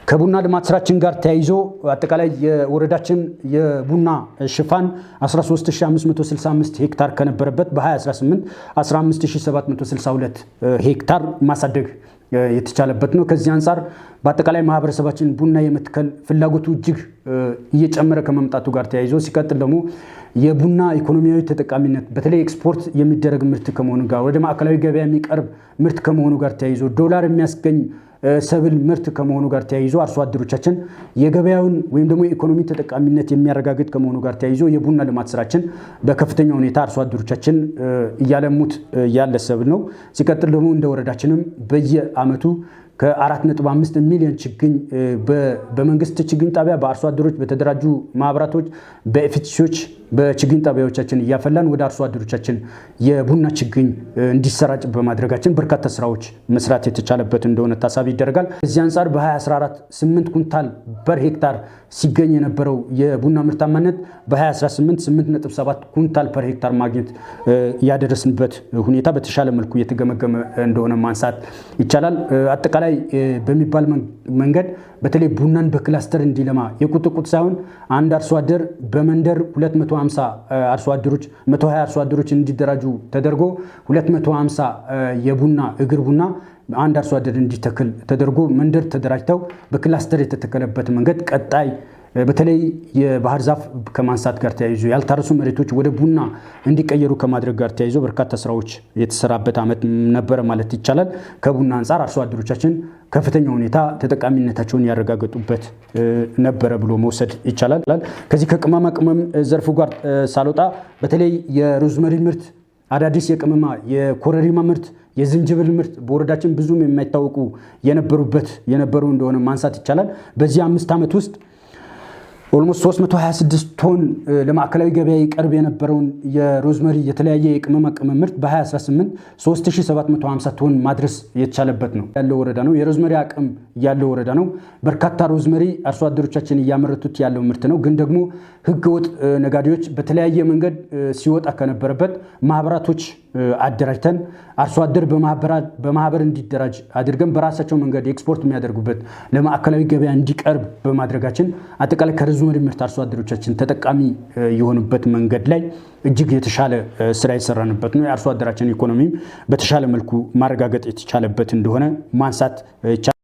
ከቡና ልማት ስራችን ጋር ተያይዞ አጠቃላይ የወረዳችን የቡና ሽፋን 13565 ሄክታር ከነበረበት በ2018 15762 ሄክታር ማሳደግ የተቻለበት ነው። ከዚህ አንጻር በአጠቃላይ ማህበረሰባችን ቡና የመትከል ፍላጎቱ እጅግ እየጨመረ ከመምጣቱ ጋር ተያይዞ፣ ሲቀጥል ደግሞ የቡና ኢኮኖሚያዊ ተጠቃሚነት በተለይ ኤክስፖርት የሚደረግ ምርት ከመሆኑ ጋር፣ ወደ ማዕከላዊ ገበያ የሚቀርብ ምርት ከመሆኑ ጋር ተያይዞ፣ ዶላር የሚያስገኝ ሰብል ምርት ከመሆኑ ጋር ተያይዞ፣ አርሶ አደሮቻችን የገበያውን ወይም ደግሞ የኢኮኖሚ ተጠቃሚነት የሚያረጋግጥ ከመሆኑ ጋር ተያይዞ የቡና ልማት ስራችን በከፍተኛ ሁኔታ አርሶ አደሮቻችን እያለሙት ያለ ሰብል ነው። ሲቀጥል ደግሞ እንደ ወረዳችንም በየአመቱ ከ4.5 ሚሊዮን ችግኝ በመንግስት ችግኝ ጣቢያ፣ በአርሶ አደሮች በተደራጁ ማህበራቶች፣ በ FTC ዎች በችግኝ ጣቢያዎቻችን እያፈላን ወደ አርሶ አደሮቻችን የቡና ችግኝ እንዲሰራጭ በማድረጋችን በርካታ ስራዎች መስራት የተቻለበት እንደሆነ ታሳቢ ይደረጋል። ከዚህ አንጻር በ2014 8 ኩንታል per ሄክታር ሲገኝ የነበረው የቡና ምርታማነት በ2018 8.7 ኩንታል per ሄክታር ማግኘት ያደረስንበት ሁኔታ በተሻለ መልኩ የተገመገመ እንደሆነ ማንሳት ይቻላል። አጠቃላይ በሚባል መንገድ በተለይ ቡናን በክላስተር እንዲለማ የቁጥቁጥ ሳይሆን አንድ አርሶ አደር በመንደር 250 አርሶ አደሮች፣ 120 አርሶ አደሮች እንዲደራጁ ተደርጎ 250 የቡና እግር ቡና አንድ አርሶ አደር እንዲተክል ተደርጎ መንደር ተደራጅተው በክላስተር የተተከለበት መንገድ ቀጣይ በተለይ የባህር ዛፍ ከማንሳት ጋር ተያይዞ ያልታረሱ መሬቶች ወደ ቡና እንዲቀየሩ ከማድረግ ጋር ተያይዞ በርካታ ስራዎች የተሰራበት ዓመት ነበረ ማለት ይቻላል። ከቡና አንጻር አርሶ አደሮቻችን ከፍተኛ ሁኔታ ተጠቃሚነታቸውን ያረጋገጡበት ነበረ ብሎ መውሰድ ይቻላል። ከዚህ ከቅመማ ቅመም ዘርፉ ጋር ሳልወጣ በተለይ የሮዝመሪ ምርት፣ አዳዲስ የቅመማ የኮረሪማ ምርት፣ የዝንጅብል ምርት በወረዳችን ብዙም የማይታወቁ የነበሩበት የነበሩ እንደሆነ ማንሳት ይቻላል። በዚህ 5 ዓመት ውስጥ almost 326 ቶን ለማዕከላዊ ገበያ ይቀርብ የነበረውን የሮዝመሪ የተለያየ የቅመማ ቅመም ምርት በ2018 3750 ቶን ማድረስ የተቻለበት ነው ያለው ወረዳ ነው። የሮዝመሪ አቅም ያለው ወረዳ ነው። በርካታ ሮዝመሪ አርሶ አደሮቻችን እያመረቱት ያለው ምርት ነው። ግን ደግሞ ህገወጥ ነጋዴዎች በተለያየ መንገድ ሲወጣ ከነበረበት ማህበራቶች አደራጅተን አርሶ አደር በማህበር እንዲደራጅ አድርገን በራሳቸው መንገድ ኤክስፖርት የሚያደርጉበት ለማዕከላዊ ገበያ እንዲቀርብ በማድረጋችን አጠቃላይ ከሮዝመሪ ምርት አርሶ አደሮቻችን ተጠቃሚ የሆኑበት መንገድ ላይ እጅግ የተሻለ ስራ የሰራንበት ነው። የአርሶ አደራችን ኢኮኖሚም በተሻለ መልኩ ማረጋገጥ የተቻለበት እንደሆነ ማንሳት ይቻላል።